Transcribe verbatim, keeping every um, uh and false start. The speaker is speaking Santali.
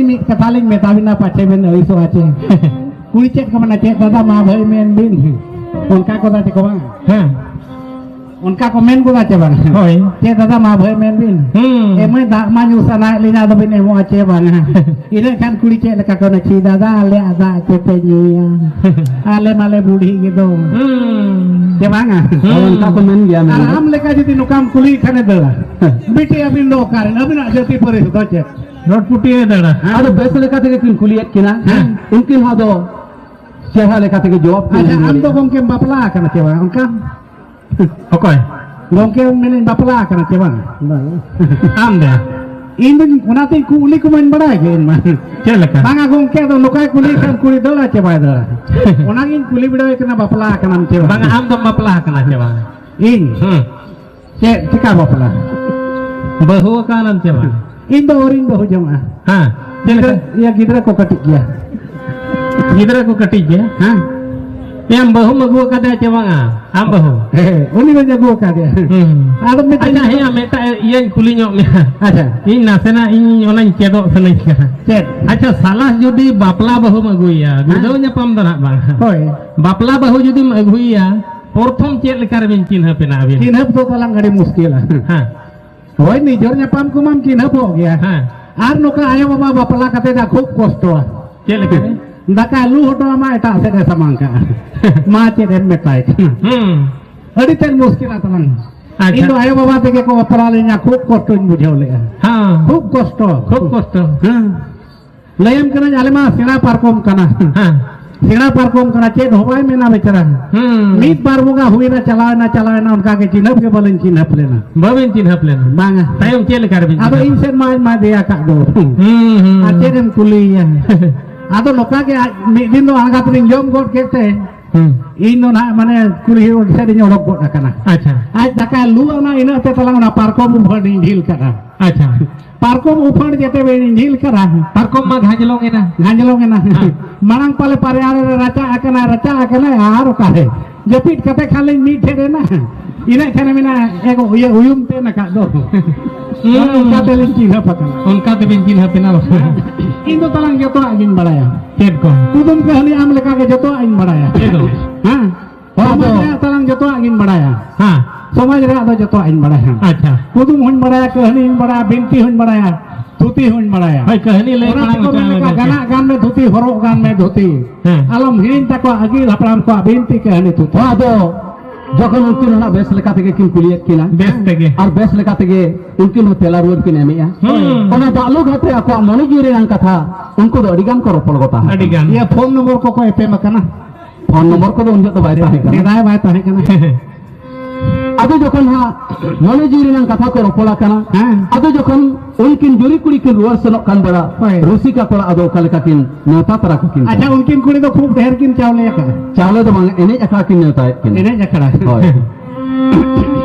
ᱢᱤᱫ ᱠᱟᱛᱷᱟ ᱞᱤᱧ ᱢᱮᱛᱟ ᱵᱤᱱᱟ, ᱯᱟᱪᱷᱮ ᱵᱤᱱ ᱟᱹᱲᱤᱥᱚᱜᱼᱟ ᱪᱮ᱾ ᱠᱩᱲᱤ ᱪᱮᱫ ᱠᱚ ᱢᱮᱱᱟ, ᱪᱮᱫ ᱫᱟᱫᱟ ᱢᱟ ᱵᱷᱟᱹᱭ ᱢᱮᱱ ᱵᱤᱱ, ᱚᱱᱠᱟ ᱠᱚ ᱫᱟ ᱪᱮ ᱠᱚ ᱵᱟᱝ? ᱦᱮᱸ᱾ ᱚᱱᱠᱟ ᱠᱚ ᱢᱮᱱ ᱜᱚᱫᱟ ᱪᱮ ᱵᱟᱝ? ᱦᱳᱭ᱾ ᱪᱮᱫ ᱫᱟᱫᱟ ᱢᱟ ᱵᱷᱟᱹᱭ ᱢᱮᱱ ᱵᱤᱱ? ᱦᱩᱸ᱾ ᱮ ᱢᱟᱹᱭ, ᱫᱟᱜ ᱢᱟ ᱧᱩ ᱥᱟᱱᱟᱭᱮᱫ ᱞᱤᱧᱟ, ᱟᱫᱚ ᱵᱤᱱ ᱮᱢᱚᱜᱼᱟ ᱪᱮ ᱵᱟᱝᱟ? ᱤᱱᱟᱹ ᱠᱷᱟᱱ ᱠᱩᱲᱤ ᱪᱮᱫ ᱞᱮᱠᱟ ᱠᱚ ᱢᱮᱱᱟ, ᱪᱷᱤ ᱫᱟᱫᱟ, ᱟᱞᱮᱭᱟᱜ ᱫᱟᱜ ᱪᱮᱫ ᱯᱮ ᱧᱩᱭᱟ? ᱟᱞᱮ ᱢᱟᱞᱮ ᱵᱩᱲᱦᱤ ᱜᱮᱫᱚ᱾ ᱦᱩᱸ᱾ ᱪᱮ ᱵᱟᱝᱟ? ᱦᱩᱸ᱾ ᱚᱱᱠᱟ ᱠᱚ ᱢᱮᱱ ᱜᱮᱭᱟ, ᱟᱨ ᱢᱮᱱ ᱫᱚ᱾ ᱟᱢ ᱞᱮᱠᱟ ᱡᱩᱫᱤ ᱱᱚᱝᱠᱟᱢ ᱠᱩᱞᱤᱭᱮ ᱠᱷᱟᱱᱮ ᱫᱟᱹᱲᱟ᱾ ᱵᱤᱴᱤ, ᱟᱹᱵᱤᱱ ᱫᱚ ᱚᱠᱟᱨᱮᱱ? ᱟᱹᱵᱤᱱᱟᱜ ᱡᱟᱹᱛᱤ ᱯᱟᱹᱨᱤᱥ ᱫᱚ ᱪᱮᱫ? ᱨᱚᱰᱯᱩᱴᱤᱭᱟᱹ ᱫᱟᱹᱲᱟ᱾ ᱦᱮᱸ? ᱟᱫᱚ ᱵᱮᱥ ᱞᱮᱠᱟ ᱛᱮᱜᱮ ᱠᱤᱱ ᱠᱩᱞᱤᱭᱮᱫ ᱠᱤᱱᱟ᱾ ᱦᱮᱸ᱾ ᱩᱱᱠᱤᱱ ᱦᱚᱸ ᱟᱫᱚ ᱪᱮᱦᱨᱟ ᱞᱮᱠᱟ ᱛᱮᱜᱮ ᱡᱚᱵᱟᱵ ᱠᱤᱱ ᱟᱪᱪᱷᱟ, ᱮᱢ ᱟᱢ ᱫᱚ ᱫᱟᱲᱮᱭᱟᱜᱼᱟ᱾ ᱜᱚᱢᱠᱮᱢ ᱵᱟᱯᱞᱟ ᱟᱠᱟᱱᱟ ᱪᱮ ᱵᱟᱝ? ᱚᱱᱠᱟ ᱚᱠᱚᱭ? ᱜᱚᱢᱠᱮ ᱢᱮᱱᱮᱫ, ᱵᱟᱯᱞᱟ ᱟᱠᱟᱱᱟ ᱪᱮ ᱵᱟᱝ? ᱵᱟᱝ᱾ ᱟᱢ ᱫᱚ? ᱤᱧ ᱫᱚᱧ ᱚᱱᱟᱛᱮᱧ ᱠᱩᱞᱤ ᱠᱚᱢᱟᱧ ᱵᱟᱲᱟᱭ ᱜᱮ ᱤᱧ ᱢᱟ᱾ ᱪᱮᱫ ᱞᱮᱠᱟ? ᱵᱟᱝᱟ ᱜᱚᱢᱠᱮ, ᱟᱫᱚ ᱱᱚᱝᱠᱟᱭ ᱠᱩᱞᱤ ᱠᱷᱟᱱ ᱠᱩᱲᱤ ᱫᱟᱹᱲᱟ ᱪᱮ ᱵᱟᱭ ᱫᱟᱹᱲᱟ? ᱚᱱᱟᱜᱤᱧ ᱠᱩᱞᱤ ᱵᱤᱰᱟᱹᱣ ᱠᱟᱱᱟ, ᱵᱟᱯᱞᱟ ᱟᱠᱟᱱᱟᱢ ᱪᱮ ᱵᱟᱝ? ᱵᱟᱝᱟ, ᱟᱢ ᱫᱚᱢ ᱵᱟᱯᱞᱟ ᱟᱠᱟᱱᱟ ᱪᱮ ᱵᱟᱝ? ᱤᱧ? ᱦᱩᱸ᱾ ᱪᱮᱫ ᱪᱤᱠᱟ ᱵᱟᱯᱞᱟ? ᱵᱟᱹᱦᱩ ᱟᱠᱟᱱᱟᱢ ᱪᱮ ᱵᱟᱝ? ᱤᱧ ᱫᱚ ᱟᱹᱣᱨᱤᱧ ᱵᱟᱹᱦᱩ ᱡᱚᱝᱟ᱾ ᱦᱮᱸ᱾ ᱪᱮᱫ ᱞᱮᱠᱟ? ᱜᱤᱫᱽᱨᱟᱹ, ᱤᱭᱟᱹ, ᱜᱤᱫᱽᱨᱟᱹ ᱠᱚ ᱠᱟᱹᱴᱤᱡ ᱜᱮᱭᱟ᱾ ᱜᱤᱫᱽᱨᱟᱹ ᱠᱚ ᱠᱟᱹᱴᱤᱡ ᱜᱮᱭᱟ? ᱦᱮᱸ᱾ ᱮᱢ ᱵᱟᱹᱦᱩᱢ ᱟᱹᱜᱩ ᱟᱠᱟᱫᱮᱭᱟ ᱪᱮ ᱵᱟᱝᱟ? ᱟᱢ ᱵᱟᱹᱦᱩ? ᱦᱮᱸ, ᱩᱱᱤ ᱫᱚᱧ ᱟᱹᱜᱩ ᱟᱠᱟᱫᱮᱭᱟ᱾ ᱦᱩᱸ᱾ ᱟᱫᱚ ᱢᱤᱫᱴᱟᱝ ᱟᱪᱪᱷᱟ, ᱦᱮᱸ, ᱢᱤᱫᱴᱟᱝ ᱤᱭᱟᱹᱧ ᱠᱩᱞᱤ ᱧᱚᱜ ᱢᱮᱭᱟ᱾ ᱟᱪᱪᱷᱟ᱾ ᱤᱧ ᱱᱟᱥᱮᱱᱟᱜ ᱤᱧ ᱚᱱᱟᱧ ᱪᱮᱫᱚᱜ ᱥᱟᱱᱟᱧ ᱠᱟᱱᱟ᱾ ᱪᱮᱫ? ᱟᱪᱪᱷᱟ, ᱥᱟᱞᱟ ᱡᱩᱫᱤ ᱵᱟᱯᱞᱟ ᱵᱟᱹᱦᱩᱢ ᱟᱹᱜᱩᱭᱟ, ᱦᱮᱸ᱾ ᱜᱤᱫᱽᱨᱟᱹ ᱧᱟᱯᱟᱢ ᱫᱚ ᱱᱟᱜ ᱵᱟᱝ᱾ ᱦᱳᱭ᱾ ᱵᱟᱯᱞᱟ ᱵᱟᱹᱦᱩ ᱡᱩᱫᱤᱢ ᱟᱹᱜᱩᱭᱟ, ᱯᱨᱚᱛᱷᱚᱢ ᱪᱮᱫ ᱞᱮᱠᱟ ᱨᱮᱵᱤᱱ ᱪᱤᱱᱦᱟᱹᱯ ᱮᱱᱟ ᱟᱹᱵᱤᱱ? ᱪᱤᱱᱦᱟᱹᱯ ᱫᱚ ᱛᱟᱞᱟᱝ ᱟᱹᱰᱤ ᱢᱩᱥᱠᱤᱞᱟ᱾ ᱦᱮᱸ᱾ ᱦᱳᱭ, ᱱᱤᱡᱮᱨ ᱧᱟᱯᱟᱢ ᱠᱚᱢᱟᱢ ᱪᱤᱱᱦᱟᱹᱯᱚᱜ ᱜᱮᱭᱟ᱾ ᱦᱮᱸ᱾ ᱟᱨ ᱱᱚᱝᱠᱟ ᱟᱭᱳ ᱵᱟᱵᱟ ᱵᱟᱯᱞᱟ ᱠᱟᱛᱮ ᱫᱚ ᱠᱷᱩᱵ ᱠᱚᱥᱴᱚᱣᱟ᱾ ᱪᱮᱫ ᱞᱮᱠᱟ? ᱫᱟᱠᱟ ᱞᱩ ᱦᱚᱴᱚ ᱟᱢᱟ, ᱮᱴᱟᱜ ᱥᱮᱫ ᱮ ᱥᱟᱢᱟᱝ ᱠᱟᱜᱼᱟ᱾ ᱢᱟ ᱪᱮᱫ ᱮᱢ ᱢᱮᱛᱟᱭ ᱠᱟᱱᱟ? ᱦᱩᱸ᱾ ᱟᱹᱰᱤ ᱛᱮᱫ ᱢᱩᱥᱠᱤᱞᱟ ᱛᱟᱞᱟᱝ᱾ ᱟᱪᱪᱷᱟ᱾ ᱤᱧ ᱫᱚ ᱟᱭᱳ ᱵᱟᱵᱟ ᱛᱮᱜᱮ ᱠᱚ ᱵᱟᱯᱞᱟ ᱞᱤᱧᱟ, ᱠᱷᱩᱵ ᱠᱚᱥᱴᱚᱧ ᱵᱩᱡᱷᱟᱹᱣ ᱞᱮᱜᱼᱟ᱾ ᱦᱮᱸ᱾ ᱠᱷᱩᱵ ᱠᱚᱥᱴᱚ᱾ ᱠᱷᱩᱵ ᱠᱚᱥᱴᱚ᱾ ᱦᱮᱸ᱾ ᱞᱟᱹᱭᱟᱢ ᱠᱟᱹᱱᱟᱹᱧ, ᱟᱞᱮ ᱢᱟ ᱥᱮᱬᱟ ᱯᱟᱨᱠᱚᱢ ᱠᱟᱱᱟ᱾ ᱦᱮᱸ᱾ ᱥᱮᱬᱟ ᱯᱟᱨᱠᱚᱢ ᱠᱟᱱᱟ, ᱪᱮᱫ ᱦᱚᱸ ᱵᱟᱭ ᱢᱮᱱᱟ ᱵᱮᱪᱟᱨᱟ᱾ ᱦᱩᱸ᱾ ᱢᱤᱫ ᱵᱟᱨ ᱵᱚᱸᱜᱟ ᱦᱩᱭᱱᱟ, ᱪᱟᱞᱟᱣᱮᱱᱟ, ᱪᱟᱞᱟᱣᱮᱱᱟ, ᱚᱱᱠᱟ ᱜᱮ ᱪᱤᱱᱦᱟᱹᱯ ᱜᱮ ᱵᱟᱹᱞᱤᱧ ᱪᱤᱱᱦᱟᱹᱯ ᱞᱮᱱᱟ᱾ ᱵᱟᱵᱮᱱ ᱪᱤᱱᱦᱟᱹᱯ ᱞᱮᱱᱟ? ᱵᱟᱝᱟ᱾ ᱛᱟᱭᱚᱢ ᱪᱮᱫ ᱞᱮᱠᱟ ᱨᱮᱵᱮᱱ ᱟᱫᱚ ᱪᱤᱱᱦᱟᱹᱯ? ᱤᱧ ᱥᱮᱫ ᱢᱟ ᱟᱡ ᱢᱟ ᱫᱮᱭᱟ ᱠᱟᱜ ᱫᱚ᱾ ᱦᱩᱸ, ᱦᱩᱸ, ᱟᱨ ᱦᱩᱸ᱾ ᱪᱮᱫ ᱮᱢ ᱠᱩᱞᱤᱭᱮᱭᱟ? ᱟᱫᱚ ᱱᱚᱝᱠᱟ ᱜᱮ ᱟᱡ ᱢᱤᱫ ᱫᱤᱱ ᱫᱚ ᱟᱬᱜᱟᱛ ᱨᱤᱧ ᱡᱚᱢ ᱜᱚᱫ ᱠᱮᱫ ᱛᱮ, ᱦᱩᱸ᱾ ᱤᱧ ᱫᱚ ᱱᱟᱦᱟᱜ ᱢᱟᱱᱮ ᱠᱩᱞᱦᱤ ᱥᱮᱫ ᱤᱧ ᱚᱰᱚᱠ ᱜᱚᱫ ᱟᱠᱟᱱᱟ᱾ ᱟᱪᱪᱷᱟ᱾ ᱟᱡ ᱫᱟᱠᱟᱭ ᱞᱩ ᱟᱱᱟ, ᱤᱱᱟᱹᱜ ᱛᱮ ᱛᱟᱞᱟᱝ ᱚᱱᱟ ᱯᱟᱨᱠᱚᱢ ᱩᱯᱷᱟᱹᱲ ᱤᱧ ᱰᱷᱤᱞ ᱠᱟᱫᱟ᱾ ᱟᱪᱪᱷᱟ᱾ ᱯᱟᱨᱠᱚᱢ ᱩᱯᱷᱟᱹᱲ ᱡᱮᱛᱮ ᱵᱮᱱ ᱰᱷᱤᱞ ᱠᱟᱱᱟ᱾ ᱯᱟᱨᱠᱚᱢ ᱢᱟ ᱜᱷᱟᱸᱡᱽᱞᱚᱝ ᱮᱱᱟ᱾ ᱜᱷᱟᱸᱡᱽᱞᱚᱝ ᱮᱱᱟ᱾ ᱦᱮᱸ᱾ ᱢᱟᱲᱟᱝ ᱯᱟᱞᱮ ᱯᱟᱨᱮ ᱟᱲᱮ ᱨᱮ ᱨᱟᱪᱟ ᱟᱠᱟᱱᱟ, ᱨᱟᱪᱟ ᱟᱠᱟᱱᱟ, ᱟᱨ ᱚᱠᱟᱨᱮ? ᱡᱟᱹᱯᱤᱫ ᱠᱟᱛᱮ ᱠᱷᱟᱱ ᱞᱤᱧ ᱢᱤᱫ ᱴᱷᱮᱱ ᱮᱱᱟ᱾ ᱤᱱᱟᱹ ᱠᱷᱟᱱ ᱢᱮᱱᱟ, ᱮ ᱜᱚ, ᱤᱭᱟᱹ, ᱩᱭᱩᱢ ᱛᱮ ᱱᱟᱠᱟᱫ ᱫᱚ᱾ ᱦᱩᱸ᱾ ᱚᱱᱠᱟ ᱛᱮᱞᱤᱧ ᱪᱤᱱᱦᱟᱹᱯ ᱟᱠᱟᱱᱟ᱾ ᱚᱱᱠᱟ ᱛᱮᱵᱤᱱ ᱪᱤᱱᱦᱟᱹᱯ ᱮᱱᱟ ᱵᱟᱝ? ᱦᱮᱸ᱾ ᱤᱧ ᱫᱚ ᱛᱟᱞᱟᱝ ᱡᱚᱛᱚᱣᱟᱜ ᱜᱤᱧ ᱵᱟᱲᱟᱭᱟ᱾ ᱪᱮᱫ ᱠᱚ? ᱠᱩᱫᱩᱢ ᱠᱟᱹᱦᱱᱤ ᱟᱢ ᱞᱮᱠᱟ ᱜᱮ ᱡᱚᱛᱚᱣᱟᱜ ᱤᱧ ᱵᱟᱲᱟᱭᱟ᱾ ᱪᱮᱫ ᱠᱚ? ᱦᱮᱸ? ᱦᱚᱸ, ᱥᱚᱢᱟᱡᱽ ᱟᱫᱚ ᱨᱮᱭᱟᱜ ᱛᱟᱞᱟᱝ ᱡᱚᱛᱚᱣᱟᱜ ᱜᱤᱧ ᱵᱟᱲᱟᱭᱟ᱾ ᱦᱮᱸ᱾ ᱥᱚᱢᱟᱡᱽ ᱨᱮᱭᱟᱜ ᱫᱚ ᱡᱚᱛᱚᱣᱟᱜ ᱤᱧ ᱵᱟᱲᱟᱭᱟ᱾ ᱟᱪᱪᱷᱟ᱾ ᱠᱩᱫᱩᱢ ᱦᱚᱸᱧ ᱵᱟᱲᱟᱭᱟ, ᱠᱟᱹᱦᱱᱤ ᱦᱚᱸᱧ ᱵᱟᱲᱟᱭᱟ, ᱵᱤᱱᱛᱤ ᱦᱚᱸᱧ ᱵᱟᱲᱟᱭᱟ, ᱛᱷᱩᱛᱤ ᱦᱚᱸᱧ ᱵᱟᱲᱟᱭᱟ᱾ ᱦᱳᱭ, ᱠᱟᱹᱦᱱᱤ ᱞᱟᱹᱭ ᱚᱱᱟ ᱢᱟᱲᱟᱝ ᱛᱮᱠᱚ ᱦᱚᱪᱚ ᱢᱮᱱ ᱞᱮᱠᱟ, ᱢᱮ᱾ ᱜᱟᱱᱟᱜ ᱜᱟᱱ ᱢᱮ ᱫᱷᱩᱛᱤ, ᱦᱚᱨᱚᱜ ᱜᱟᱱ ᱢᱮ ᱫᱷᱩᱛᱤ᱾ ᱦᱮᱸ᱾ ᱟᱞᱚᱢ ᱦᱤᱲᱤᱧ ᱛᱟᱠᱚᱣᱟ ᱟᱹᱜᱤᱞ ᱦᱟᱯᱲᱟᱢ ᱠᱚᱣᱟᱜ ᱵᱤᱱᱛᱤ ᱠᱟᱹᱦᱱᱤ ᱛᱷᱩᱛᱤ᱾ ᱦᱚᱸ, ᱟᱫᱚ ᱡᱚᱠᱷᱚᱱ ᱩᱱᱠᱤᱱ ᱚᱱᱟ ᱵᱮᱥ ᱞᱮᱠᱟ ᱛᱮᱜᱮ ᱠᱤᱱ ᱠᱩᱞᱤᱭᱮᱫ ᱠᱤᱱᱟ, ᱵᱮᱥ ᱛᱮᱜᱮ᱾ ᱟᱨ ᱵᱮᱥ ᱞᱮᱠᱟ ᱛᱮᱜᱮ ᱩᱱᱠᱤᱱ ᱦᱚᱸ ᱛᱮᱞᱟ ᱨᱩᱣᱟᱹᱲ ᱠᱤᱱ ᱮᱢᱮᱜᱼᱟ, ᱦᱩᱸ᱾ ᱚᱱᱟ ᱫᱟᱜ ᱞᱩ ᱜᱷᱟᱴ ᱨᱮ ᱟᱠᱚᱣᱟᱜ ᱢᱚᱱᱮ ᱡᱤᱣᱤ ᱨᱮᱱᱟᱜ ᱠᱟᱛᱷᱟ ᱩᱱᱠᱩ ᱫᱚ ᱟᱹᱰᱤ ᱜᱟᱱ ᱠᱚ ᱨᱚᱯᱚᱲ ᱜᱚᱴᱟ ᱟᱠᱟᱱᱟ᱾ ᱟᱹᱰᱤ ᱜᱟᱱ᱾ ᱤᱭᱟᱹ, ᱯᱷᱳᱱ ᱱᱚᱢᱵᱚᱨ ᱠᱚᱠᱚ ᱮᱯᱮᱢ ᱟᱠᱟᱱᱟ᱾ ᱯᱷᱳᱱ ᱱᱚᱢᱵᱚᱨ ᱠᱚᱫᱚ ᱩᱱ ᱡᱚᱦᱚᱜ ᱫᱚ ᱵᱟᱭ ᱛᱟᱦᱮᱸ ᱠᱟᱱᱟ᱾ ᱥᱮᱫᱟᱭ ᱵᱟᱭ ᱛᱟᱦᱮᱸ ᱠᱟᱱᱟ᱾ ᱟᱫᱚ ᱡᱚᱠᱷᱚᱱ ᱦᱟᱸᱜ ᱢᱚᱱᱮ ᱡᱤᱣᱤ ᱨᱮᱱᱟᱜ ᱠᱟᱛᱷᱟ ᱠᱚ ᱨᱚᱯᱚᱲ ᱟᱠᱟᱱᱟ, ᱦᱮᱸ᱾ ᱟᱫᱚ ᱡᱚᱠᱷᱚᱱ ᱩᱱᱠᱤᱱ ᱡᱩᱨᱤ ᱠᱩᱲᱤ ᱠᱤᱱ ᱨᱩᱣᱟᱹᱲ ᱥᱮᱱᱚᱜ ᱠᱟᱱ ᱵᱮᱲᱟ, ᱦᱳᱭ᱾ ᱨᱩᱥᱤᱠᱟ ᱠᱚᱲᱟ ᱟᱫᱚ ᱚᱠᱟ ᱞᱮᱠᱟ ᱠᱤᱱ ᱱᱮᱣᱛᱟ ᱛᱟᱨᱟ ᱠᱟᱠᱤᱱ ᱟᱪᱪᱷᱟ, ᱠᱟᱱᱟ᱾ ᱩᱱᱠᱤᱱ ᱠᱩᱲᱤ ᱫᱚ ᱠᱷᱩᱵ ᱰᱷᱮᱨ ᱠᱤᱱ ᱪᱟᱣᱞᱮ ᱟᱠᱟᱫᱟ᱾ ᱪᱟᱣᱞᱮ ᱫᱚ ᱵᱟᱝ, ᱮᱱᱮᱡ ᱟᱠᱷᱲᱟ ᱠᱤᱱ ᱱᱮᱣᱛᱟᱭᱮᱫ ᱠᱤᱱᱟ᱾ ᱮᱱᱮᱡ ᱟᱠᱷᱲᱟ᱾ ᱦᱳᱭ᱾